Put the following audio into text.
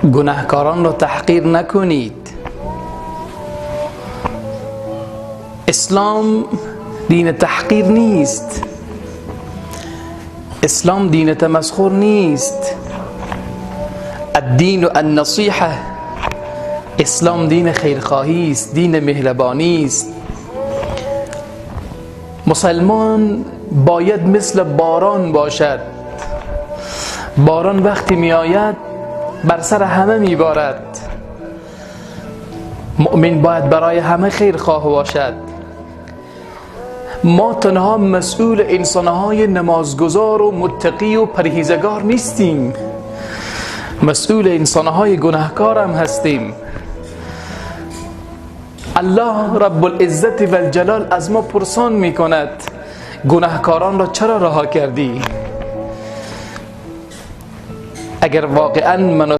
گناهکاران را تحقیر نکنید. اسلام دین تحقیر نیست، اسلام دین تمسخر نیست. الدین النصیحه، اسلام دین خیرخواهی است، دین مهربانی است. مسلمان باید مثل باران باشد. باران وقتی می آید بر سر همه می بارد. مؤمن باید برای همه خیرخواه باشد. ما تنها مسئول انسانهای نمازگزار و متقی و پرهیزگار نیستیم، مسئول انسانهای گناهکار هم هستیم. الله رب العزت و الجلال از ما پرسان میکند گناهکاران را چرا رها کردی؟ اگر واقعا من